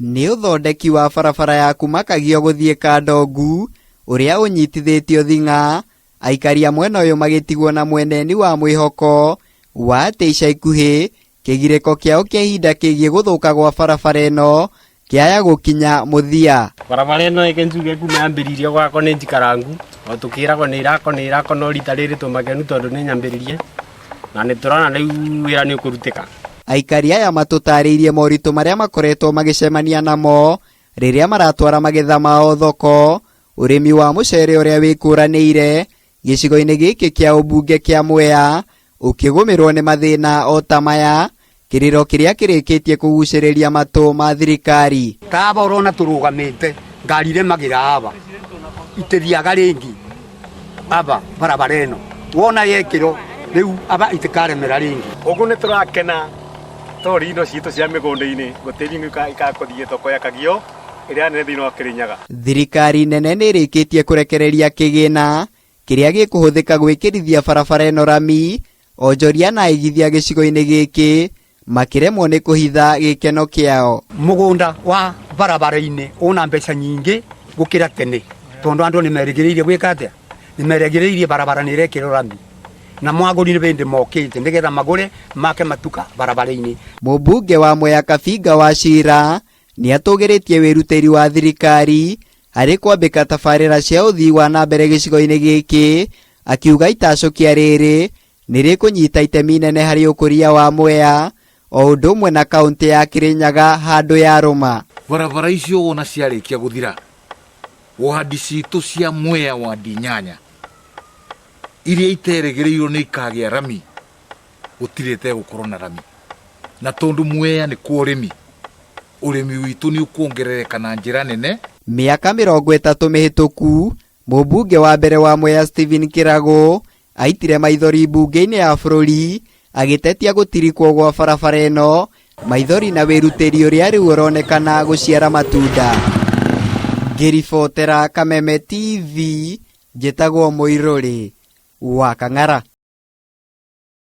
Nĩ ũthondeki wa barabara ya kuma Kagio gũthiĩ Kandongu ũrĩa ũnyitithĩtio thing'a, aikari a mwena ũyũ magĩtigwo na mweneni wa mwĩhoko wa atĩ ica ikuhĩ kĩgirĩko kĩao kĩa ihinda kĩgiĩ gũthũka gwa barabara ĩno kĩaya gũkinya mũthia. Barabara ĩno ĩke njuge kuma yambĩrĩirio gwakwo nĩ njikarangu o tũkĩragwo nĩ irakwo nĩ irakwo no rita rĩrĩ twĩ makenu tondũ nĩ nyambĩrĩrie na nĩ tũrona rĩu wĩra nĩ ũkũrutĩka. Aikari aya matũtarĩirie moritũ marĩa makoretwo magĩcemania namo rĩrĩa maratwara magetha mao thoko, ũrĩmi wa mũcere ũrĩa wĩkũranĩire gĩcigo-inĩ gĩkĩ kĩa ũmbunge kĩa Mwea ũkĩgũmĩrwo nĩ mathĩna o ta maya, kĩrĩro kĩrĩa kĩrĩkĩtie kũgucĩrĩria matũ ma thirikari. Ta aba ũrona tũrũgamĩte ngari iremagĩra aba itithiaga rĩngĩ aba barabara ĩno wona yekĩrwo rĩu aba itikaremera rĩngĩ. Ũguo nĩ tũrakena tondũ indo citũ cia mĩgũnda-inĩ gũtirĩ hingo ikakũthiĩ thoko ya Kagio ĩrĩa nene thĩinĩ wa Kĩrĩnyaga. Thirikari nene nĩ ĩrĩkĩtie kũrekereria kĩgĩna kĩrĩa gĩkũhũthĩka gwĩkĩrithia barabara ĩno rami, onjoria na aigithia gĩcigo-inĩ gĩkĩ makĩremwo nĩ kũhitha gĩkeno kĩao. Mũgũnda wa barabara-inĩ ũna mbeca nyingĩ gũkĩra tene tondũ andũ nĩ merĩgĩrĩirie gwĩka atĩa? Nĩ merĩgĩrĩirie barabara nĩ ĩrekĩrwo rami na mwagũri nĩ bĩndĩ mokĩte nĩgetha magũre make matuka barabara-inĩ. Mũmbunge wa Mwea Kabinga Wachira nĩ atũgĩrĩtie wĩrutĩri wa thirikari harĩ kwambĩka tabarĩra cia ũthii wa na mbere gĩcigo-inĩ gĩkĩ, akiuga itacũkia rĩrĩ nĩ rĩkũnyita itemi inene harĩ ũkũria wa Mwea o ũndũ ũmwe na kaũntĩ ya Kĩrĩnyaga handũ ya rũma. Barabara icio wona ciarĩkia gũthira, wandi citũ cia Mwea wandi inyanya iria iterĩgĩrĩirwo nĩ ikagĩa rami, gũtirĩ ĩtegũkorwo na rami. Na tondũ Mwea nĩ kwa ũrĩmi, ũrĩmi witũ nĩ ũkuongerereka na njĩra nene. Mĩaka 30 mĩhĩtũku, mũmbunge wa mbere wa Mwea Stephen Kĩragũ aitire maithori mbunge-inĩ ya bũrũri agĩtetia gũtirikwo gwa barabara ĩno, maithori na wĩrutĩri ũrĩa rĩu ũronekana gũciara matunda. Ngĩribotera Kameme TV, njĩtagwo Mũirũrĩ wa Kang'ara.